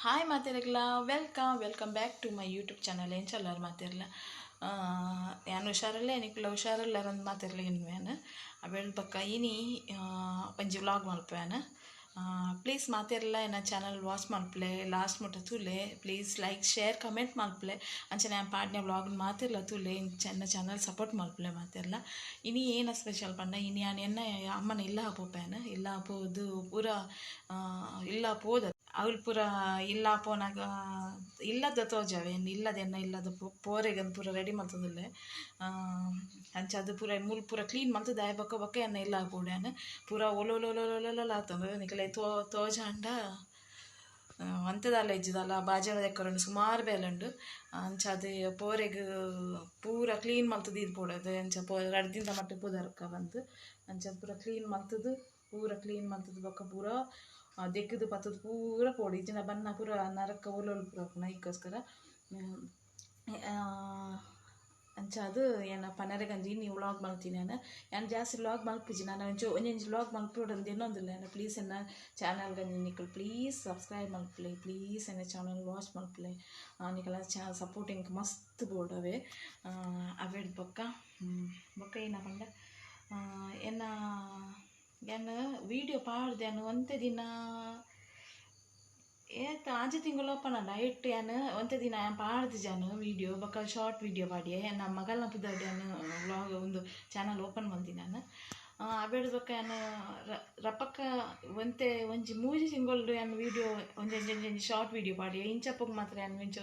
Hi ಮಾತೆರೆಗ್ಲ, welcome welcome back to my YouTube channel. ಎಂಚಲ್ಲಾರ್ ಮಾತೆರ್ಲ? ಯಾನ್ ಹುಷಾರಲ್ಲೇ, ನಿಕ್ಲ ಹುಷಾರಲ್ಲಾರಂದು ಮಾತೆರ್ಲ ಎನ್ನುವೇನು. ಅವೆಳ್ ಬೊಕ್ಕ ಇನಿ ಒಂಜಿ ವ್ಲಾಗ್ ಮಲ್ಪುವೆನ್. ಪ್ಲೀಸ್ ಮಾತೆರ್ಲ ಎನ್ನ ಚಾನಲ್ ವಾಚ್ ಮಲ್ಪುಲೆ, ಲಾಸ್ಟ್ ಮುಟ್ಟ ತೂಲೆ. ಪ್ಲೀಸ್ ಲೈಕ್, ಶೇರ್, ಕಮೆಂಟ್ ಮಲ್ಪುಲೆ. ಅಂಚನೆ ಯಾನ್ ಪಾಡ್ನೆ ವ್ಲಾಗ್ ಮಾತೆರ್ಲ ತೂಲೆ, ಎನ್ನ ಚಾನಲ್ ಸಪೋರ್ಟ್ ಮಲ್ಪುಲೆ ಮಾತೆರ್ಲ. ಇನಿ ಏನ ಸ್ಪೆಷಲ್ ಪಂಡ, ಇನಿ ಯಾನ್ ಎನ್ನ ಅಮ್ಮನ ಇಲ್ಲ ಪೋಪೇನು. ಇಲ್ಲ ಪೋದು ಪೂರ ಇಲ್ಲ ಪೋದ ಅವ್ಲು ಪೂರ ಇಲ್ಲ ಪೋನಾಗ ಇಲ್ಲದ ತೋಜಾವೆ. ಇಲ್ಲದ ಎನ್ನ ಇಲ್ಲದ ಪೋರೆಗಂದು ಪೂರ ರೆಡಿ ಮಲ್ತೊಂದುಲ್ಲೆ. ಅಂಚ ಅದು ಪೂರ ಮೂಲು ಪೂರ ಕ್ಲೀನ್ ಮಲ್ತುದು ಆಯ್ ಬೊಕ್ಕ ಬೊಕ್ಕ ಎನ್ನ ಇಲ್ಲ ಪೋಡ್ಯಾನ್. ಪೂರ ಒಲೊಲೊಲೊಲೊಲೊಲ ಆತುಂಡು. ನಿಕಲೆ ತೋಜಾಂಡ ಒಂತೆದಾಲ ಇಜ್ಜಿದಾಲ ಬಾಜನ ದೆಕ್ಕರುಂಡು, ಸುಮಾರು ಬೇಲೆ ಉಂಡು. ಅಂಚಾದ್ ಪೋರೆಗ್ ಪೂರ ಕ್ಲೀನ್ ಮಲ್ತುದು ದೀದ್ ಪೋಡದು. ಅಂಚ ಪೋ ರಡ್ಡ್ ದಿನದ ಮಟ್ಟ್ ಪುದರ್ಕ ಬಂತು. ಅಂಚ ಪೂರ ಕ್ಲೀನ್ ಮಲ್ತುದು, ಪೂರ ಕ್ಲೀನ್ ಮಲ್ತುದು ಬೊಕ್ಕ ಪೂರ ದೆಕ್ಕುದು ಪತ್ತುದು ಪೂರ ಪೋಡು. ಇಜ್ಜಿಂಡ ಬನ್ನ ಪೂರ ನರಕ ಒಲೊಲು ಪೂರ ಆಪುಂಡು. ಐಕೋಸ್ಕರ ಅಂಚಾದ್ ಎನ್ನ ಪನರೆಗಂಜಿ ಇನಿ ವ್ಲಾಗ್ ಮಲ್ತಿನಿ. ಯಾನ್ ಯಾನ್ ಜಾಸ್ತಿ ವ್ಲಾಗ್ ಮಲ್ಪುಜಿ. ನಾನು ಒಂಚೂರು ಒಂಜೊಂಜಿ ವ್ಲಾಗ್ ಮಲ್ಪೊಡಂದು ಎನ್ನೊಂದುಲ್ಲೆ ಯಾನ್. ಪ್ಲೀಸ್ ಎನ್ನ ಚಾನಲ್ಗ್ ನಿಕುಲು ಪ್ಲೀಸ್ ಸಬ್ಸ್ಕ್ರೈಬ್ ಮಲ್ಪುಲೆ. ಪ್ಲೀಸ್ ಎನ್ನ ಚಾನಲ್ ವಾಚ್ ಮಲ್ಪುಲೆ. ನಿಕಲ್ನ ಸಪೋರ್ಟ್ ಎಂಕ್ ಮಸ್ತ್ ಬೋಡವೆ. ಅವೆಡ್ ಬೊಕ್ಕ ಬೊಕ್ಕ ಏನ ಪಂಡ, ಎನ್ನ ಯಾನ್ ವೀಡಿಯೋ ಪಾಡ್ದೆ ಯಾನ್ ಒಂತೆ ದಿನ ಏತ್ ಆಜಿ ತಿಂಗಳು ಪನಂಡ ಐಟ್ ಯಾನ್ ಒಂತೆ ದಿನ ಯಾನ್ ಪಾಡ್ದಿಜಾನ್ ವೀಡಿಯೋ. ಬೊಕ್ಕ ಶಾರ್ಟ್ ವೀಡಿಯೋ ಪಾಡಿಯೆ. ಎನ್ನ ಮಗಲ್ನ ಪುದರ್ಡ್ ಯಾನ್ ವ್ಲಾಗ್ ಉಂದು ಚಾನಲ್ ಓಪನ್ ಮಲ್ದಿನಿ ಯಾನ್. ಅವೆಡ್ ಬೊಕ್ಕ ಯಾನ್ ರಪಕ್ಕ ಒಂತೆ ಒಂಜಿ ಮೂಜಿ ತಿಂಗೊಳ್ಡು ಯಾನ್ ವೀಡಿಯೋ ಒಂಜಿ ಒಂಜಿ ಒಂಜಿ ಶಾರ್ಟ್ ವೀಡಿಯೋ ಪಾಡಿಯೆ. ಇಂಚಪ್ಪಗ್ ಮಾತ್ರ ಯಾನ್ ಒಂಚ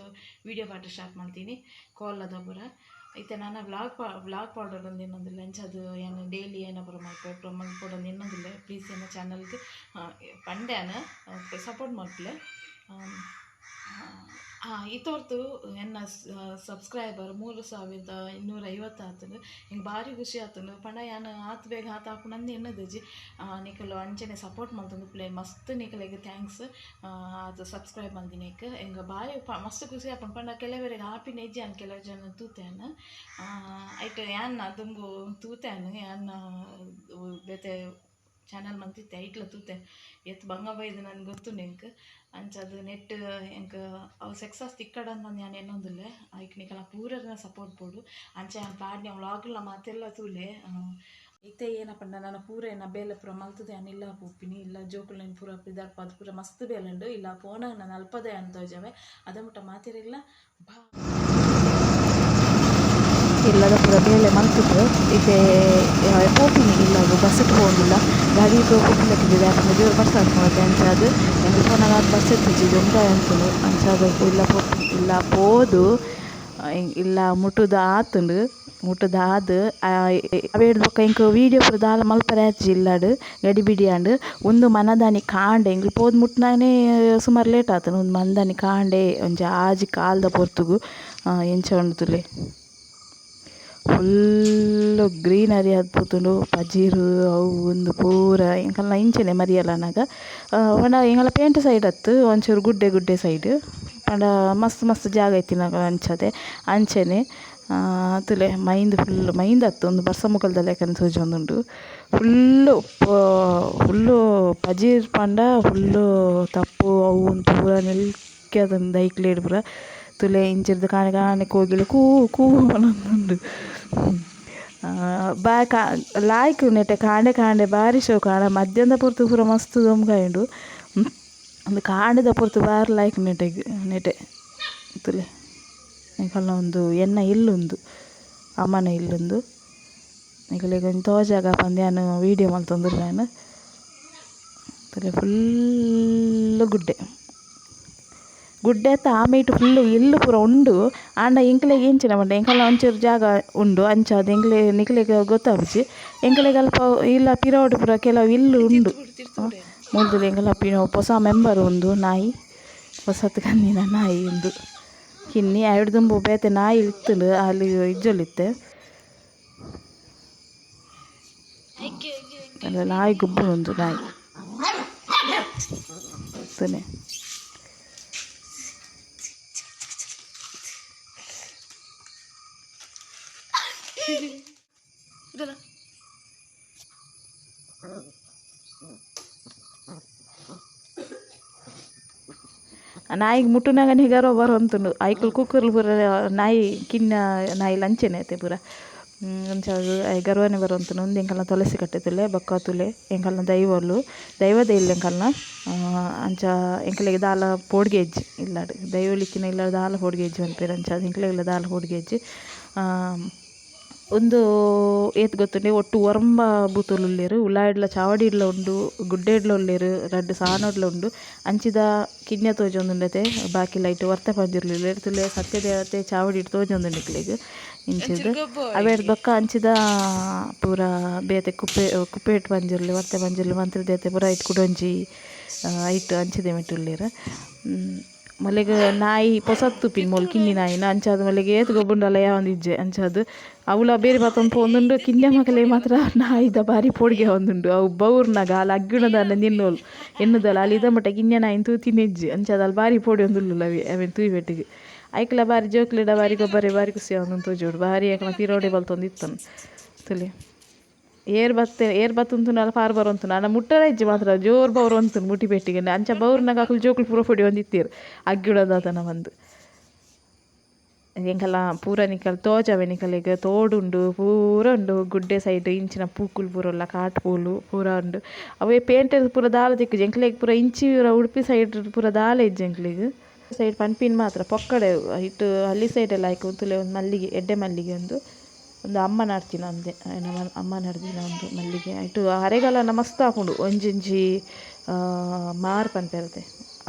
ವೀಡಿಯೋ ಪಾಡ್ರೆ ಸ್ಟಾರ್ಟ್ ಮಲ್ತೀನಿ ಕೋಲದ ಪೂರ. ಇತ್ತೆ ನನ ವ್ಲಾಗ್ ವ್ಲಾಗ್ ಪಾಡೊಡಂದು ಎನ್ನೊಂದುಲ್ಲೆ. ಅಂಚಾದ್ ಯಾನ್ ಡೈಲಿ ಏನ ಪೂರ ಮಲ್ಪೆ ಮಲ್ಪೊಡಂದು ಎನ್ನೊಂದುಲ್ಲೆ. ಪ್ಲೀಸ್ ಎನ್ನ ಚಾನಲ್ಗ್ ಪಂಡೆ ಯಾನ್ ಸಪೋರ್ಟ್ ಮಲ್ಪುಲೆ. ಇತೋರ್ತು ಎನ್ನ ಸಬ್ಸ್ಕ್ರೈಬರ್ 3250 ಆತುಂಡು. ಎಂಕ್ ಬಾರಿ ಖುಷಿ ಆತುಂಡು. ಪಂಡ ಯಾನ್ ಆತ್ ಬೇಗ ಆತ್ ಆಪುಂಡಂದು ಎನ್ನದಿಜಿ. ನಿಕುಲು ಅಂಚನೆ ಸಪೋರ್ಟ್ ಮಲ್ತೊಂದುಪ್ಪುಲೆ. ಮಸ್ತ್ ನಿಕಲೆಗ್ thanks ಆತ್ ಸಬ್ಸ್ಕ್ರೈಬ್ ಮಲ್ದಿನೇಕ್. ಎಂಕ್ ಬಾರಿ ಮಸ್ತ್ ಖುಷಿ ಆಪುಂಡು. ಪಂಡ ಕೆಲವೆರೆಗ್ ಆಪಿನ ಇಜ್ಜಿ. ಯಾನ್ ಕೆಲವು ಜನ ತೂತೆ ಯಾನ್. ಐಟ್ ಯಾನ್ ದುಂಬು ತೂತೆ ಯಾನ್ ಯಾನ್ ಬೇತೆ ಚಾನಲ್ ಮಲ್ತಿತ್ತೆ, ಐಟ್ಲ ತೂತೆ. ಏತ್ ಬಂಗ ಬೈದು ನನ್ಗೆ ಗೊತ್ತುಂಡು ಎಂಕ್. ಅಂಚಾದ್ ನೆಟ್ ಎಂಕ್ ಅವು ಸಕ್ಸಸ್ ತಿಕ್ಕಡಂದು ಯಾನ್ ಎನ್ನೊಂದುಲ್ಲೆ. ಐಕ್ ನಿಕಲ್ನ ಪೂರೆರ್ನ ಸಪೋರ್ಟ್ ಬೋಡು. ಅಂಚ ಯಾನ್ ಪಾಡ್ನೆ ವ್ಲಾಗ್ಲ ಮಾತೆಲ್ಲ ತೂಲೆ. ಇತ್ತೆ ಏನ ಪಂಡ, ನನ ಪೂರ ಎನ್ನ ಬೇಲೆ ಪೂರ ಮಲ್ತುದು ಯಾನ್ ಇಲ್ಲ ಪೋಪಿನಿ. ಇಲ್ಲ ಜೋಕುಲೆನ್ ಪೂರ ಪಿದಾಡ್ಪಾದ್ ಪೂರ ಮಸ್ತ್ ಬೇಲೆ ಉಂಡು. ಇಲ್ಲ ಪೋನಾಗ ನಾನು ಅಲ್ಪದ ಯಾನ್ ತೋಜಾವೆ. ಅದ ಮುಟ್ಟ ಮಾತೆರೆಗ್ಲ ಬಾ. ಇಲ್ಲದ ಪೂರ ಬೇಲೆ ಮಲ್ತುದು ಇತ್ತೆ ಪೋಪಿನಿ ಇಲ್ಲಗ್. ಬಸ್ಸಿಟ್ ಪೋವೊಂದುಲ್ಲ, ಗಾಡಿ ಪೋಪಿಲೆಕ್ಕ ದಾಯೆ ಜೋರು ಬರ್ಸ ಆಪುಂಡು. ಅಂಚಾದ್ ಎಂಕುಲು ಪೋನಗ ಆತ್ ಬರ್ಸ ಇತ್ತಿಜಿ, ದೊಂಬು ಆತುಂಡು. ಅಂಚಾದ್ ಇಲ್ಲ ಪೋಪಿನಿ. ಇಲ್ಲ ಪೋದು ಇಲ್ಲ ಮುಟುದು ಆತುಂಡು. ಮುಟುದು ಆದ್ ಅವೆಡ್ ಬೊಕ್ಕ ಎಂಕ್ ವೀಡಿಯೋ ಪೂರ ದಾಲ ಮಲ್ಪರೆ ಆತಿಜಿ. ಇಲ್ಲಡ್ ಗಡಿಬಿಡಿ ಆಂಡ್. ಉಂದು ಮನದಾನಿ ಕಾಂಡೆ ಎಂಕುಲು ಪೋದು ಮುಟ್ನಗನೇ ಸುಮಾರು ಲೇಟ್ ಆತುಂಡು. ಉಂದು ಮನದಾನಿ ಕಾಂಡೆ ಒಂಜಿ 6:15ದ ಪೊರ್ತುಗು ಎಂಚ ಉಂಡು ತೂಲೆ. ಫುಲ್ಲ್ ಗ್ರೀನರಿ ಆದ್ ಪೋತುಂಡು. ಪಜಿರು ಅವು ಉಂದು ಪೂರ. ಎಂಕಲ್ನ ಇಂಚನೆ ಮರಿಯಲನಗ. ಪಂಡ ಎಂಕಲ್ನ ಪೇಂಟೆ ಸೈಡ್ ಅತ್ತ್, ಒಂಚೂರು ಗುಡ್ಡೆ ಗುಡ್ಡೆ ಸೈಡ್. ಪಂಡ ಮಸ್ತ್ ಮಸ್ತ್ ಜಾಗ ಇತ್ತಿನ ಅಂಚತೆ ಅಂಚನೆ. ತೂಲೆ, ಮೈಂದ್ ಫುಲ್ ಮೈಂದ್ ಅತ್ತ್, ಉಂದು ಬರ್ಸ ಮುಗಲ್ದ ಲೆಕ್ಕನೆ ತೋಜೊಂದುಂಡು. ಫುಲ್ಲು ಫುಲ್ಲು ಪಜಿರ್ ಪಂಡ ಫುಲ್ಲು ತಪ್ಪು ಅವು ಉಂದು ಪೂರ ನಿಲ್ಕೆ ಆತುಂಡು ದೈಕ್ಲೆಡ್ ಪೂರ. ತೂಲೆ, ಇಂಚಿರ್ದ್ ಕಾನೆ ಕಾನೆ ಕೋಗಿಲೆ ಕೂ ಕೂ ಪನೊಂದುಂಡು. ಬಾ ಲಾಯ್ಕ್ ನೆಟೆ ಕಾಂಡೆ ಕಾಂಡೆ ಬಾರಿ ಶೋಕು. ಆಂಡ ಮಧ್ಯಾಹ್ನದ ಪೊರ್ತು ಪೂರ ಮಸ್ತ್ ದೊಂಬಾಯುಂಡು. ಉಂದು ಕಾಂಡೆದ ಪೊರ್ತು ಬಾರಿ ಲಾಯ್ಕ್ ನೆಟೆಗ್ ನೆಟೆ. ತೂಲೆ, ಎಂಕಲ್ನ ಉಂದು ಎನ್ನ ಇಲ್ಲ್ ಉಂದು, ಅಮ್ಮನ ಇಲ್ಲ್ ಉಂದು. ನಿಕಲೆಗ್ ಒಂಜಿ ತೋಜಾಗ ಪಂದ್ ಯಾನ್ ವೀಡಿಯೋ ಮಲ್ತೊಂದುಲ್ಲೆ ಯಾನ್. ತೂಲೆ, ಫುಲ್ಲ್ ಗುಡ್ಡೆ ಗುಡ್ಡೆ ಅತ್ತ, ಆ ಮೈಟ್ ಫುಲ್ಲ್ ಇಲ್ಲ್ ಪೂರ ಉಂಡು. ಆಂಡ ಎಂಕ್ಲೆಗ್ ಎಂಚಿನ ಪಂಡ, ಎಂಕಲ್ನ ಒಂಚೂರು ಜಾಗ ಉಂಡು. ಅಂಚಾದ್ ಎಂಕ್ಲೆ ನಿಕ್ಲೆಗ್ ಗೊತ್ತಾಪುಜಿ. ಎಂಕ್ಲೆಗ್ ಅಲ್ಪ ಇಲ್ಲ ಪಿರವುಡು ಪೂರ ಕೆಲವು ಇಲ್ಲ್ ಉಂಡು. ಮುಲ್ತುದು ಎಂಕಲ್ನ ಪೊಸ ಮೆಂಬರ್ ಉಂದು ನಾಯಿ, ಪೊಸತ್ ಕಂದಿನ ನಾಯಿ ಉಂದು ಕಿನ್ನಿ. ಐಡ್ ದುಂಬು ಬೇತೆ ನಾಯಿ ಇತ್ತುಂಡು, ಅಲ್ಲಿ ಇಜ್ಜೊಲಿತ್ತೆ. ನಾಯಿ ಗೊಬ್ಬುನು ನಾಯಿ ತೂಲೆ. ನಾಯಿಗ್ ಮುಟ್ಟುನಗನೆ ಗರ್ವ ಬರೊಂತುಂಡು ಐಕುಲು ಕುಕ್ಕುರ್ಲು ಪೂರ ನಾಯಿ ಕಿನ್ನ ನಾಯಿ ಅಂಚೆನೆ ಅತೆ ಪೂರ ಅಂಚ ಗರ್ವನೆ ಬರೊಂತುಂಡು. ಉಂದು ಎಂಕಲ್ನ ತುಳಸಿ ಕಟ್ಟೆ ತುಲೆ ಬೊಕ್ಕ ತುಲೆ ಎಂಕಲ್ನ ದೈವೊಲು ದೈವದ ಇಲ್ಲ್ ಎಂಕಲ್ನ. ಅಂಚ ಎಂಕಲೆಗ್ ದಾಲ ಪೋಡಿಗೆ ಇಜ್ಜಿ ಇಲ್ಲಡ್ ದೈವೊಲು ಇತ್ತಿನ ಇಲ್ಲಡ್ ದಾಲ ಪೋಡಿಗೆ ಇಜ್ಜಿ ಪನ್ಪೆರ್ ಅಂಚ ಎಂಕ್ಲೆಗ್ಲ ದಾಲ ಪೋಡಿಗೆ ಇಜ್ಜಿ. ಉಂದು ಏತ್ ಗೊತ್ತುಂಡೆ ಒಟ್ಟು ಒರ್ಂಬ ಬೂತುಲು ಉಲ್ಲೆರ್ ಉಲಾಯಿಡ್ಲ ಚಾವಡಿಡ್ಲ ಉಂಡು ಗುಡ್ಡೆಡ್ಲ ಉಲ್ಲೆರ್ ರಡ್ಡ್ ಸಾನೊಡ್ಲ ಉಂಡು ಅಂಚಿದ ಕಿನ್ಯ ತೋಜೊಂದುಂಡತೆ ಬಾಕಿ ಲೈಟ್ ವರ್ತೆ ಪಂಜುರ್ಲಿ ಉಲ್ಲೆರ್ ತುಲೆ ಸತ್ಯದೇವತೆ ಚಾವಡಿಡ್ ತೋಜೊಂದುಂಡು ನಿಕ್ಲೆಗ್ ಇಂಚಿರ್ದ್ ಅವೆರ್ದ್ ಬೊಕ್ಕ ಅಂಚಿದ ಪೂರ ಬೇತೆ ಕುಪ್ಪೆ ಕುಪ್ಪೇಟ್ ಪಂಜುರ್ಲಿ ವರ್ತೆ ಪಂಜುರ್ಲಿ ಮಂತ್ರದೇವತೆ ಪೂರ ಐಟ್ ಕುಡೊಂಜಿ ಐಟ್ ಅಂಚಿದ ಮಿತ್ತ್ ಉಲ್ಲೆರ್. ಮೊಲೆಗ್ ನಾಯಿ ಪೊಸತ್ ತೂಪಿನ ಮೊಲು ಕಿನ್ನಿ ನಾಯಿನ ಅಂಚಾದ್ ಮೊಲೆಗ್ ಏತ್ ಗೊಬ್ಬುಂಡಲ ಯಾವೊಂದಿಜ್ಜೆ ಅಂಚಾದ್ ಅವುಲ ಬೇರಿ ಪತ್ತೊಂದು ಪೋವೊಂದುಂಡು ಕಿನ್ಯ ಮಗಲೆಗ್ ಮಾತ್ರ ನಾಯಿದ ಬಾರಿ ಪೋಡಿಗೆ ಆವೊಂದುಂಡು ಅವು ಬೌರ್ನಗ ಆಲ್ ಅಗ್ಗಿಣದಾನೆ ನಿನ್ನೋಲು ಎನ್ನುದಲ್ ಆಲ್ ಇದ ಮುಟ್ಟ ಕಿನ್ಯ ನಾಯಿನ್ ತೂತಿನೆಜ್ಜಿ ಅಂಚಾದ್ ಆಲ್ ಬಾರಿ ಪೋಡಿಯೊಂದುಲ್ಲಲ್ ಅವೆ ಅವೆನ್ ತೂಯಿಬೆಟ್ಟಿಗೆ ಐಕ್ಲ ಬಾರಿ ಜೋಕ್ಲೆಡ ಬಾರಿ ಗೊಬ್ಬರೆ ಬಾರಿ ಖುಷಿ ಆವೊಂದುಂಡು ತೋಜೊಡು ಬಾರಿ ಅಕಲ್ನ ಪಿರವುಡೆ ಬಲ್ತೊಂದು ಇತ್ತುಂಡು ತೂಲೆ ಏರ್ ಬತ್ತೆ ಏರ್ ಬತ್ತುಂತುಂಡಲ ಪಾರ್ ಬರೊಂತುಂಡು ಆಂಡ ಮುಟ್ಟರೆ ಇಜ್ಜಿ ಮಾತ್ರ ಜೋರು ಬೌರೊಂತುಂಡು ಮುಟ್ಟಿ ಪೆಟ್ಟಿಗೆ ಅಂಚ ಬೌರ್ನಗ ಅಕುಲು ಜೋಕುಲು ಪೂರ ಪೊಡಿಯೊಂದಿತ್ತೆರ್ ಅಗ್ಗಿಡದಾತನ ಬಂದು ಎಂಕಲ್ನ ಪೂರ ನಿಕಲ್ ತೋಜಾವೆ ನಿಕಲೆಗ್ ತೋಡುಂಡು ಪೂರ ಉಂಡು ಗುಡ್ಡೆ ಸೈಡ್ ಇಂಚಿನ ಪೂಕುಲು ಪೂರ ಉಲ್ಲ ಕಾಟ್ ಪೂಲು ಪೂರ ಉಂಡು ಅವೇ ಪೇಂಟೆಡ್ ಪೂರ ದಾಲ ತಿಕ್ಕುಜಿ ಎಂಕ್ಲೆಗ್ ಪೂರ ಇಂಚಿ ಉಡುಪಿ ಸೈಡ್ ಪೂರ ದಾಲ ಇಜ್ಜಿ ಎಂಕ್ಲೆಗ್ ಸೈಡ್ ಪನ್ಪಿನ ಮಾತ್ರ ಪೊಕ್ಕಡೆ ಇಟ್ಟು ಹಳ್ಳಿ ಸೈಡೆಲ್ಲ ಐಕ್ ತೂಲೆ ಒಂದು ಮಲ್ಲಿಗೆ ಎಡ್ಡೆ ಮಲ್ಲಿಗೆ ಉಂದು ಒಂದು ಅಮ್ಮ ನಡ್ತಿನ ಒಂದೆ ಅಮ್ಮ ನಡ್ದಿನ ಒಂದು ಮಲ್ಲಿಗೆ ಐಟ್ ಅರೆಗಾಲನ ಮಸ್ತ್ ಆಪುಂಡು ಒಂಜೊಂಜಿ ಮಾರ್ ಪನ್ಪೆರತೆ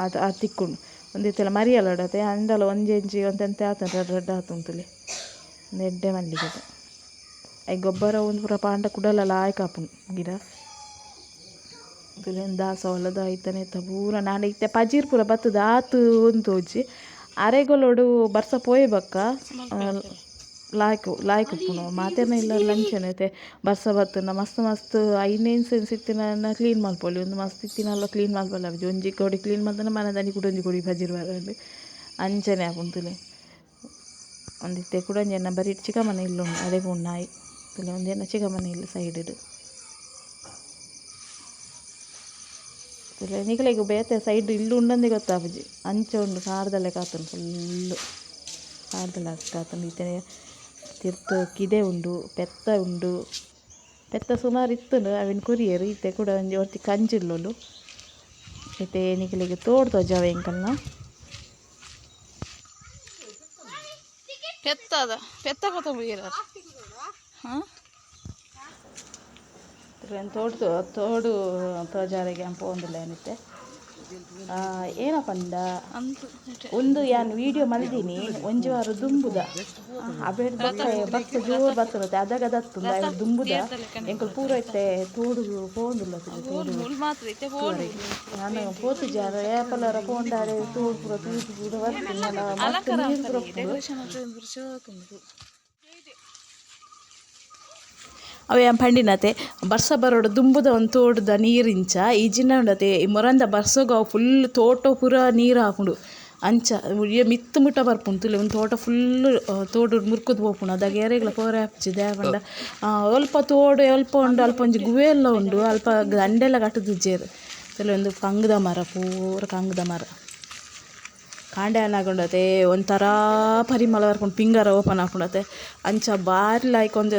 ಅದು ಅದು ತಿಕ್ಕುಂಡು ಒಂದಿತ್ತೆಲ ಮರಿಯಲಡತೆ ಅಂಡಲ ಒಂಜೊಂಜಿ ಒಂತೆಂತೆ ಆತುಂಡು ರಡ್ಡ್ ರಡ್ಡ್ ಆತುಂಡು ತೂಲೆ ಉಂದು ಎಡ್ಡೆ ಮಲ್ಲಿಗೆದ ಐಕ್ ಗೊಬ್ಬರ ಉಂದು ಪೂರ ಪಾಂಡ ಕುಡಲ ಲಾಯ್ಕ್ ಆಪುಂಡು ಗಿಡ ತೂಲೆ ದಾಸವಾಳದ ಐತನೇತ ಪೂರ ನಾನ ಇತ್ತೆ ಪಜಿರ್ ಪೂರ ಬತ್ತುದು ಆತ್ ಉಂತೋಜಿ ಅರೆಗೊಲೊಡು ಬರ್ಸ ಪೋಯಿ ಬೊಕ್ಕ ಲಾಯ್ಕ್ ಲಾಯ್ಕ್ ಉಪ್ಪುಂಡು ಮಾತೆರ್ನ ಇಲ್ಲಲ್ ಅಂಚೆನೆ ಅತೆ ಬರ್ಸ ಬತ್ತುಂಡ ಮಸ್ತ್ ಮಸ್ತ್ ಐನೆನ್ ಸೆನ್ಸ್ ಇತ್ತಿನ ಕ್ಲೀನ್ ಮಲ್ಪೊಲಿ ಉಂದು ಮಸ್ತ್ ಇತ್ತಿನಲ್ಲ ಕ್ಲೀನ್ ಮಲ್ಪೊಲಿ ಆಪುಜಿ ಒಂಜಿ ಕೊಡಿ ಕ್ಲೀನ್ ಮಲ್ತುಂಡ ಮನದಾನಿ ಕುಡೊಂಜಿ ಕೊಡಿ ಪಜಿರ್ ಬರಂಡು ಅಂಚನೆ ಆಪುಂಡು ತೂಲೆ ಒಂದಿತ್ತೆ ಕುಡೊಂಜಿ ಎನ್ನ ಬರಿಟ್ ಚಿಕ್ಕಮ್ಮನ ಇಲ್ಲ್ ಉಂಡು ಅಡೆಗ್ ಉಂಡು ನಾಯಿ ತೂಲೆ ಉಂದು ಎನ್ನ ಚಿಕ್ಕಮ್ಮನ ಇಲ್ಲ್ ಸೈಡ್ ತೂಲೆ ನಿಕಲೆಗ್ ಬೇತೆ ಸೈಡ್ ಇಲ್ಲ್ ಉಂಡಂದೇ ಗೊತ್ತಾಪುಜಿ ಅಂಚ ಉಂಡು ಕಾಡ್ದ ಲೆಕ ಆತುಂಡು ಫುಲ್ಲು ಕಾಡ್ದ ಲೆಕ ಆತುಂಡು ಇತ್ತೆ ತಿರ್ತ್ ಕಿದೆ ಉಂಡು ಪೆತ್ತ ಉಂಡು ಪೆತ್ತ ಸುಮಾರು ಇತ್ತುಂಡು ಅವೆನ್ ಕೊರಿಯೆರ್ ಇತ್ತೆ ಕುಡ ಒಂಜಿ ಒರ್ತಿ ಕಂಜಿ ಉಲ್ಲೊಲು ಇತ್ತೆ ನಿಕಲೆಗ್ ತೋಡು ತೋಜಾವೆ ಎಂಕಲ್ನ ಪೆತ್ತದ ಪೆತ್ತ ಕೊತ್ತಂಬರಿ ಹಾಂ ತೋಡು ತೋಡು ತೋಜಾರೆಗೆ ಪೋವೊಂದುಲ್ಲೆ ಇತ್ತೆ ಏನ ಪಂಡ ಉಂದು ಯಾನ್ ವೀಡಿಯೋ ಮಲ್ದಿನಿ ಒಂಜಿ ವಾರ ದುಂಬುದ ಅವೆಡ್ ಬೊಕ್ಕ ಬರ್ಸ ಜೋರು ಬತ್ತುಂಡತೆ ಅದಗ ದತ್ತುಂಡು ಅವೆಡ್ ದುಂಬುದ ಎಂಕುಲು ಪೂರ ಇತ್ತೆ ತೋಡು ಪೋವೊಂದುಲ್ಲ ತೋಡು ಯಾನ್ ಪೋತುಜಿ ಆಂಡ ಏಪಲರ ಪೋಂಡಾರೆ ತೋಡು ಪೂರ ತೂದು ಪೂರ ಬರ್ಪಿನಿ ಮಸ್ತ್ ನೀರು ಪೂರ ಉಪ್ಪುಂಡು. ಅವು ಯಾನ್ ಪಂಡಿನತೆ ಬರ್ಸ ಬರೋಡು ದುಂಬುದ ಒಂದು ತೋಡುದ ನೀರು ಇಂಚ ಇಜ್ಜಿಂಡ ಉಂಡತೆ ಈ ಮೊರಂದ ಬರ್ಸೊಗು ಅವು ಫುಲ್ ತೋಟ ಪೂರ ನೀರು ಆಪುಂಡು ಅಂಚ ಮಿತ್ತ್ ಮುಟ್ಟ ಬರ್ಪುಂಡು ತೂಲೆ ಒಂದು ತೋಟ ಫುಲ್ ತೋಡು ಮುರ್ಕುದು ಪೋಪುಂಡು ಅದಾಗ ಏರೆಗ್ಲ ಪೋರೆ ಆಪುಜಿ ದಾಯೆ ಪಂಡ ಅಲ್ಪ ತೋಡು ಅಲ್ಪ ಉಂಡು ಅಲ್ಪ ಒಂಜಿ ಗುವೆ ಎಲ್ಲ ಉಂಡು ಅಲ್ಪ ದಂಡೆಲ್ಲ ಕಟ್ಟುದಿಜ್ಜೆರ್ ತೂಲೆ ಒಂದು ಕಂಗ್ದ ಮರ ಪೂರ ಕಂಗ್ದ ಮರ ಕಾಂಡೆ ಆನಗುಂಡತೆ ಒಂಥರ ಪರಿಮಳ ಬರ್ಪುಂಡು ಪಿಂಗಾರ ಓಪನ್ ಆಪುಂಡತೆ ಅಂಚ ಬಾರಿ ಲಾಯ್ಕ್ ಒಂಜಿ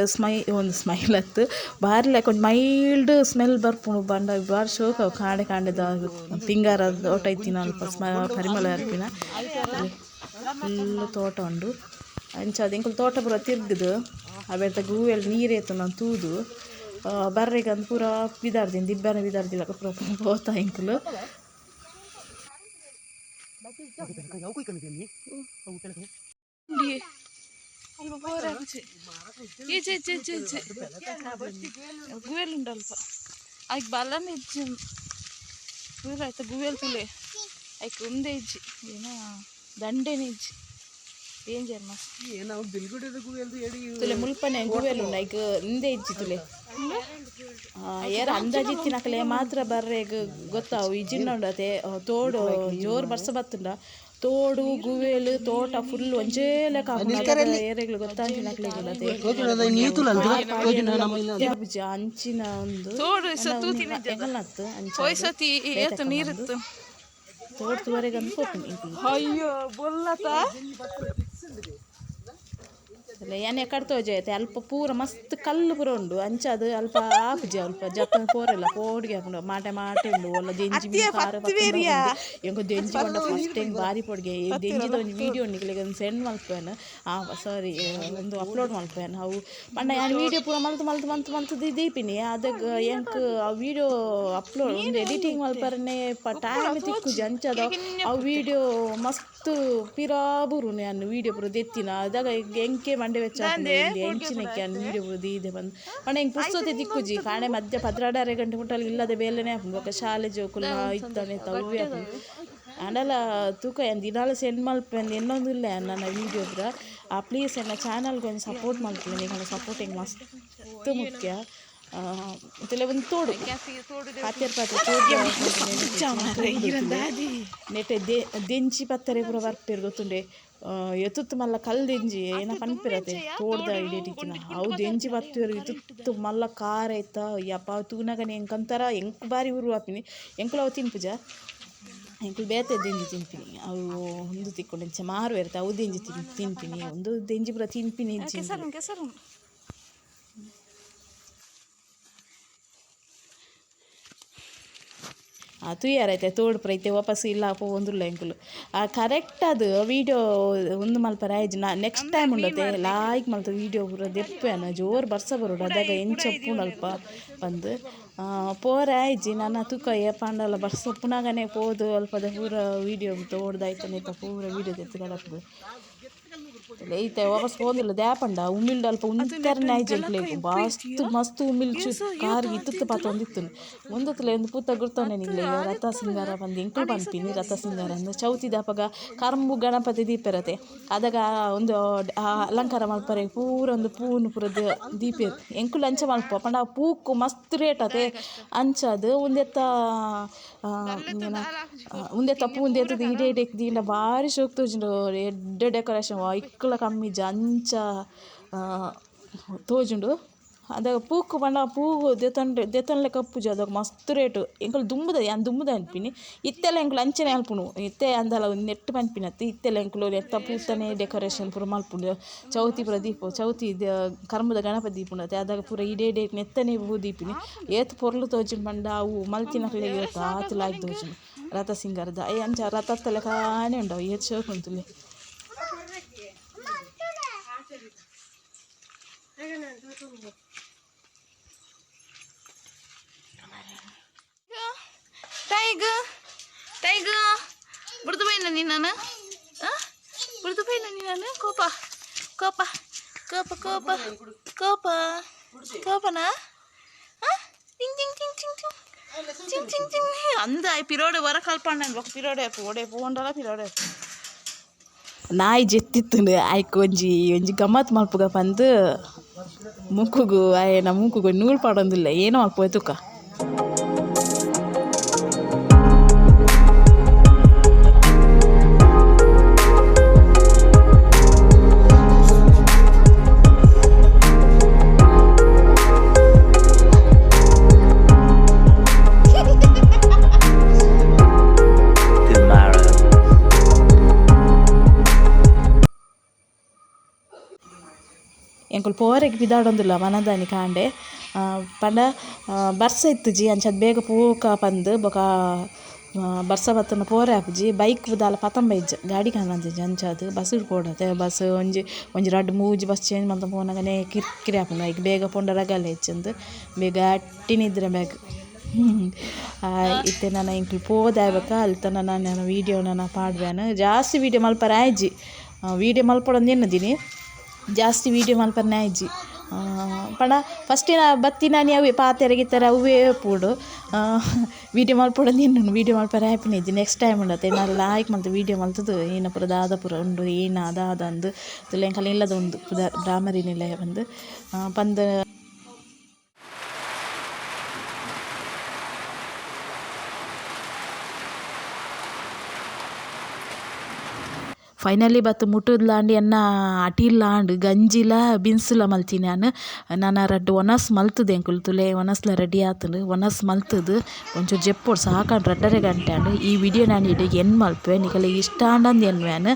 ಒಂದು ಸ್ಮೈಲ್ ಅತ್ತ್ ಬಾರಿ ಲಾಯ್ಕ್ ಒಂಜಿ ಮೈಲ್ಡ್ ಸ್ಮೆಲ್ ಬರ್ಪುಂಡು ಪಂಡ ಬಾರಿ ಶೋಕು ಅವು ಕಾಂಡೆ ಕಾಂಡೆದ ಪಿಂಗಾರ ತೋಟ ಇತ್ತಿನ ಅಲ್ಪ ಪರಿಮಳ ಬರ್ಪಿನ ಫುಲ್ ತೋಟ ಉಂಡು ಅಂಚ ಎಂಕುಲು ತೋಟ ಪೂರ ತಿರ್ಗುದು ಅವೆತ ಗೂವೆಲ್ ನೀರು ಏತುಂಡು ತೂದು ಬರ್ರೆಗಂದ್ ಪೂರ ಪಿದಾಡ್ದಿನಿ ದಿಬ್ಬನ ಪಿದಾಡ್ದಿಲಕ ಪೂರ ಪೋತ ಎಂಕುಲು. ಅಲ್ಪ ಪೋರೆ ಆಪುಜಿ ಈಚೆ ಈಚೆ ಈಚೆ ಈಚೆ ಗುವೆಲ್ ಉಂಡು ಅಲ್ಪ ಐಕ್ ಬಲನೆ ಇಜ್ಜಿ ಪೂರ ಆಯ್ತ ಗುವೆಲ್ ತೂಲೆ ಐಕ್ ಉಂದೇ ಇಜ್ಜಿ ಏನ ದಂಡೆನೆ ಇಜ್ಜಿ ಡೇಂಜರ್ ಮಸ್ತ್ ತುಲೆ ಮುಲ್ಪನೆ ಗುವೆಲ್ ಉಂಡು ಐಕ್ ಇಂದೆ ಇಜ್ಜಿ ತುಲೆ ಏರ ಅಂದಾಜು ಇತ್ತಿನಕಲೆ ಮಾತ್ರ ಬರ್ರೆಗ್ ಗೊತ್ತಾವು ಇಜ್ಜಿಂಡ ಉಂಡತೆ ತೋಡು ಜೋರು ಬರ್ಸ ಬತ್ತುಂಡ ತೋಡು ಗುವೆಲ್ ತೋಟ ಫುಲ್ ಒಂಜೇ ಲೆಕ್ಕ ಆಪುಂಡು ಏರೆಗ್ಲ ಗೊತ್ತಾಂಜಿನಕ್ಲೆಗ್ ಉಂಡತೆ ಅಂಚಿನ ಒಂದು ತೋಡು ಎಂಕಲ್ನ ಅತ್ತ್ ಅಂಚ ಪೋಯ್ ಸತಿ ಏತ್ ನೀರಿತ್ತು. ತೋಡ್ ತುವರೆಗೆ ಅಂದ್ ಪೋಪಿನಿ. ಅಯ್ಯೋ ಬೊಲ್ಲತ. ಯಾನ್ ಎಕಡೆ ತೋಜಾಯ್ತೆ ಅಲ್ಪ ಪೂರ ಮಸ್ತ್ ಕಲ್ಲು ಪೂರ ಉಂಡು. ಅಂಚ ಅದು ಅಲ್ಪ ಆಪುಜಿ, ಅಲ್ಪ ಜತ್ತೊಂದು ಪೋರೆಲ್ಲ ಪೋಡಿಗೆ ಆಪುಂಡು. ಮಾಟೆ ಮಾಟೆ ಉಂಡು. ಒಲ್ಲ ದೆಂಜಿ ಕಾರ್ ಎಂಕ್ ದೆಂಜಿ ಪಂಡ ಫಸ್ಟ್ ಟೈಮ್ ಬಾರಿ ಪೋಡಿಗೆ. ದೆಂಜಿದ ಒಂಜಿ ವೀಡಿಯೋ ನಿಕ್ಲೆಗ್ ಸೆಂಡ್ ಮಲ್ಪುವೆನ್, ಸಾರಿ ಒಂದು ಅಪ್ಲೋಡ್ ಮಲ್ಪುವೆನ್. ಅವು ಪಂಡ ಯಾನ್ ವೀಡಿಯೋ ಪೂರ ಮಲ್ತ್ ಮಲ್ತ್ ಮಲ್ತ್ ಮಲ್ತ್ ದೀಪಿನಿ. ಅದಗ್ ಎಂಕ್ ಆ ವೀಡಿಯೋ ಅಪ್ಲೋಡ್ ಒಂದು ಎಡಿಟಿಂಗ್ ಮಲ್ಪರನೆ ಟೈಮ್ ತಿಕ್ಕುಜಿ. ಅಂಚದ ಆ ವೀಡಿಯೋ ಮಸ್ತ್ ಪಿರಾ ಬೂರುನು. ಯಾನ್ ವೀಡಿಯೋ ಪೂರ ದೆತ್ತಿನ ಅದಗ ಎಂಕೆ ಮಂಡೆ ವೆಚ್ಚ ಎಂಚಿನಕ್ಕೆ ಯಾನ್ ವೀಡಿಯೋ ಪೂರ ದೀದೆ ಬಂದು ಪಂಡ ಎಂಕ್ ಪುರ್ಸೊತೆ ತಿಕ್ಕುಜಿ. ಕಾಣೆ ಮಧ್ಯ 12:30 ಗಂಟೆ ಮುಟ್ಟಲ್ ಇಲ್ಲದೆ ಬೇಲೆನೇ ಆಪುಂಡು. ಬೊಕ್ಕ ಶಾಲೆ ಜೋಕುಲು ಇತ್ತಾನೆ ಅವೇ ಆಪುಂಡು. ಆಂಡಲ ತೂಕ ಯಾನ್ ದಿನಾಲ ಸೆಂಡ್ ಮಲ್ಪುವೆ ಎನ್ನೊಂದುಲ್ಲೆ ನನ್ನ ವೀಡಿಯೋ ಪೂರ. ಆ ಪ್ಲೀಸ್ ಎನ್ನ ಚಾನಲ್ಗೆ ಒಂದು ಸಪೋರ್ಟ್ ಮಲ್ಪುಲೆ. ನಿಕಲ್ನ ಸಪೋರ್ಟ್ ಎಂಕ್ ಮಸ್ತ್ ಮುಖ್ಯ. ಒಂದು ತೋಡು ಪಾತೆರ್ ಪಾತೆ ತೋಡು ನೆಟೆ ದೆಂಚಿ ಪತ್ತರೆ ಪೂರ ಬರ್ಪೆರ್ ಗೊತ್ತುಂಡೆ. ಎತ್ತುತ್ತು ಮಲ್ಲ ಕಲ್ ದೆಂಜಿ ಏನ ಪನ್ಪೆರತೆ ತೋಡ್ದ ಇಡೀಟಿತ್ತಿನ ಅವು ದೆಂಜಿ ಪತ್ತುವೆರ್. ಇತುತ್ತು ಮಲ್ಲ ಕಾರ ಐತ ಯಪ್ಪ ತೂನಗನೆ ಎಂಕಂತರ ಎಂಕ್ ಬಾರಿ ಉರು ಆಪಿನಿ. ಎಂಕುಲು ಅವು ತಿನ್ಪುಜ, ಎಂಕುಲು ಬೇತೆ ದೆಂಜಿ ತಿನ್ಪಿನಿ. ಅವು ಉಂದು ತಿಕ್ಕೊಂಡು ಇಂಚ ಮಾರುವೆರ್ತ ಅವು ದೆಂಜಿ ತಿನ್ಪಿನಿ. ಒಂದು ದೆಂಜಿ ಪೂರ ತಿನ್ಪಿನಿ ಇಜ್ಜಿ. ತೂಯರೈತೆ ತೋಡು ಪೂರ ವಾಪಸ್ ಇಲ್ಲ ಪೋವೊಂದುಲ್ಲ ಎಂಕುಲು. ಕರೆಕ್ಟ್ ಅದು ವೀಡಿಯೋ ಉಂದು ಮಲ್ಪರೆ ಆಯ್ಜಿ. ನಾ ನೆಕ್ಸ್ಟ್ ಟೈಮ್ ಉಂಡತೆ ಲಾಯ್ಕ್ ಮಲ್ತ ವೀಡಿಯೋ ಪೂರ ದೆಪ್ಪುವೆನ. ಜೋರು ಬರ್ಸ ಬರೋಡು ಅದಾಗ ಎಂಚ ಉಪ್ಪುಂಡು ಅಲ್ಪ ಪಂದ್ ಪೋರೆ ಆಯ್ಜಿ. ನನ ತೂಕ ಏಪಾಂಡಲ ಬರ್ಸ ಉಪ್ಪುನಾಗನೇ ಪೋದು ಅಲ್ಪದ ಪೂರ ವೀಡಿಯೋ ತೋಡ್ದಾಯ್ತನೇತ ಪೂರ ವೀಡಿಯೋ ದೆತ್ತ್ ಕಡಪುಡು. ಇತ್ತೆ ವಾಪಸ್ ಪೋಂದಿಲ್ಲ ದ್ಯಾಪಂಡ ಉಮಿಲ್ಡ್ ಅಲ್ಪ ಉಂತೆರ್ನೆ ಆಯ್ಜಿ ಎಂಕ್ಲೆಗ್. ಮಸ್ತ್ ಮಸ್ತ್ ಉಮಿಲ್ ಕಾರ್ ಇತ್ತುತ್ತು ಪಾತೊಂದಿತ್ತು. ಒಂದತ್ಲೆ ಒಂದು ಪೂತ ಗುರ್ತೊಂಡೆ ನಿಕ್ಲೆಗ್ ರಥ ಸಿಂಗಾರ ಪಂದ್ ಎಂಕುಲು ಪನ್ಪಿನಿ. ರಥ ಸಿಂಗಾರ ಅಂದ್ ಚೌತಿ ದಪಗ ಕರ್ಂಬು ಗಣಪತಿ ದೀಪೆರತೆ ಅದಗ ಒಂದು ಅಲಂಕಾರ ಮಲ್ಪರೆ ಪೂರ ಒಂದು ಪೂನು ಪೂರ ದೀಪೆರ್. ಎಂಕುಲು ಅಂಚ ಮಲ್ಪುವ ಪಂಡ ಆ ಪೂಕು ಮಸ್ತ್ ರೇಟ್ ಅತೆ. ಅಂಚಾದ್ ಉಂದೆತ್ತ ಉಂದೆತ್ತ ಪೂ ಉಂದೆತ್ತದ ಇಡೆ ಇಡೆ ದೀಂಡ ಬಾರಿ ಶೋಕ್ ತೋಜುಂಡು. ಎಡ್ಡೆ ಡೆಕೋರೇಷನ್ ಇಕ್ಕಲ ಕಮ್ಮಿ ಇಜ್ಜಿ ಅಂಚ ತೋಜುಂಡು. ಅದಾಗ ಪೂಕು ಪಂಡ ಪೂ ದೆತೊಂಡೆ ದೆತೊನ್ಲೆಕ್ಕ ಉಪ್ಪುಜಿ. ಅದಾಗ ಮಸ್ತ್ ರೇಟ್. ಎಂಕುಲು ದುಂಬುದ ಯಾನ್ ದುಂಬುದ ಅನ್ಪಿನಿ. ಇತ್ತೆಲ ಎಂಕುಲು ಅಂಚನೆ ಅಲ್ಪುನು. ಇತ್ತೆ ಅಂದಲ ನೆಟ್ ಪನ್ಪಿನತ್ತು. ಇತ್ತೆಲ ಎಂಕುಲು ನೆತ್ತ ಪೂತನೆ ಡೆಕೋರೇಷನ್ ಪೂರ ಮಲ್ಪುಂಡು. ಚೌತಿ ಪೂರ ದೀಪು ಚೌತಿ ಕರ್ಂಬುದ ಗಣಪತಿ ದೀಪುಂಡು ಅದಾಗ ಪೂರ ಇಡೇ ಇಡೇ ನೆತ್ತನೆ ಪೂ ದೀಪಿನಿ. ಏತ್ ಪೊರ್ಲು ತೋಜುಂಡು ಪಂಡ ಅವು ಮಲ್ತಿನಕ್ಲೆಗ್ ಗೊತ್ತು ಆತ್ ಲಾಯ್ಕ್ ತೋಜುಂಡು. ರಥ ಸಿಂಗಾರದ ಅಯ್ ಅಂಚ ರಥತ್ತ ಲೆಕಾನೆ ಉಂಡು ಅವು ಏತ್ ಶೋಕು ಉಂತುಲೆ. ಟೈಗ್ ಟೈಗ್ ಬುಡ್ದು ಬೈನ ನೀನು, ಬುಡ್ದು ಬೈನ ನೀನು. ಕೋಪ ಕೋಪ ಕೋಪ ಕೋಪ ಕೋಪ ಕೋಪನಾ? ಟಿಂಗ್ ಟಿಂಗ್ ಟಿಂಗ್ ಟಿಂಗ್ ಟಿಂಗ್ ಟಿಂಗ್ ಟಿಂಗ್ ಟಿಂಗ್ ಅಂದ ಪಿರೋಡೆ ವರ ಕಲ್ಪಂಡ ಬೊಕ ಪಿರೋಡೆ ಓಡೆ ಪೋಂಡಲ ಪಿರೋಡೆ. ನಾಯಿ ಜೆತ್ತಿತ್ತುಂಡು. ಐಕ್ ಒಂಜಿ ಒಂಜಿ ಗಮ್ಮತ್ ಮಲ್ಪುಗ ಪಂದ್ ಮೂಕುಗು ಆಯನ ಮೂಕುಗು ನೂಲು ಪಾಡೊಂದುಲ್ಲೆ. ಏನೋ ಮಲ್ಪುವೆ ತೂಕ. ಎಂಕುಲು ಪೋರೆಗ್ ಪಿದಾಡೊಂದುಲ್ಲ ಮನದಾನಿ ಕಾಂಡೆ. ಪಂಡ ಬರ್ಸ ಇತ್ತುಜಿ ಅಂಚಾದ್ ಬೇಗ ಪೋಕ ಪಂದ್ ಬೊಕ ಬರ್ಸ ಬತ್ತುಂಡ ಪೋರೆ ಆಪುಜಿ. ಬೈಕ್ ದಾಲ ಪತೊಂಬ ಇಜ್ಜಿ ಗಾಡಿ ಕಾಣಂದಿಜ್ಜಿ. ಅಂಚಾದ್ ಬಸ್ ಪೋಡತೆ ಬಸ್ ಒಂಜಿ ಒಂಜಿ ರಡ್ಡ್ ಮೂಜಿ ಬಸ್ ಚೇಂಜ್ ಮಲ್ತೊಂದು ಪೋನಗನೇ ಕಿರ್ಕಿರಿ ಆಪುಂಡು. ಐಕ್ ಬೇಗ ಪೋಂಡ ರಗಲೆ ಇಜ್ಜಂದ್ ಬೇಗ ಅಟ್ಟಿನಿದ್ರೆ ಬೇಗ. ಇತ್ತೆ ನನ ಎಂಕುಲು ಪೋದಾಯ್ ಬೊಕ ಅಲ್ತ ನನ ವೀಡಿಯೋ ನನ ಪಾಡ್ವೆನ್. ಜಾಸ್ತಿ ವೀಡಿಯೋ ಮಲ್ಪರೆ ಆಯ್ಜಿ. ವೀಡಿಯೋ ಮಲ್ಪೊಡಂದು ಎನ್ನುದಿನಿ, ಜಾಸ್ತಿ ವೀಡಿಯೋ ಮಲ್ಪರೆ ಆಯ್ಜಿ. ಪಂಡ ಫಸ್ಟಿನ ಬತ್ತಿನಾನಿ ಅವೇ ಪಾತೆರ ಗಿತ್ತೆರ ಅವೇ ಪೋಡು. ವೀಡಿಯೋ ಮಲ್ಪೊಡಂದು ಎನ್ನುಂಡು ವೀಡಿಯೋ ಮಲ್ಪರೆ ಆಪಿನ ಇಜ್ಜಿ. ನೆಕ್ಸ್ಟ್ ಟೈಮ್ ಉಂಡತೆ ಏನಾರ ಲಾಯ್ಕ್ ಮಲ್ತ್ ವೀಡಿಯೋ ಮಲ್ತುದು ಏನ ಪೂರ ದಾದ ಪೂರ ಉಂಡು ಏನ ದಾದ ಅಂದ್ ಎಂಕಲ್ನ ಇಲ್ಲದ ಉಂಡು ಪುದರ್ ಭ್ರಾಮರಿ ನಿಲಯ ಪಂದ್ ಪಂದ್. ಫೈನಲಿ ಬತ್ತು ಮುಟ್ಟುದ್ಲಾಂಡ್ ಎನ್ನ ಅಟಿಲ್ಲಾಂಡ್ ಗಂಜಿಲ ಬಿನ್ಸ್ಲ ಮಲ್ತಿನಿ ಯಾನ್. ನನ ರಡ್ಡ್ ಒನಸ್ ಮಲ್ತುದು ಎಂಕುಲು ತುಲೆ ಒನಸ್ಲ ರೆಡಿ ಆತುಂಡು. ಒನಸ್ ಮಲ್ತುದು ಒಂಚೂರು ಜೆಪ್ಪೊಡು ಸಾಕಾಂಡ್ 2.5 ಗಂಟೆ ಆಂಡ್. ಈ ವಿಡಿಯೋ ನಾನು ಇಡೆಗ್ ಎಂಡ್ ಮಲ್ಪುವೆ. ನಿಕಲೆಗ್ ಇಷ್ಟ ಆಂಡಂದ್ ಎನ್ನುವೆ ಯಾನ್.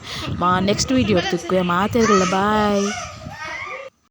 ನೆಕ್ಸ್ಟ್ ವಿಡಿಯೋ ತಿಕ್ಕುವೆ ಮಾತೆರ್ಗ್ಲ ಬಾಯ್.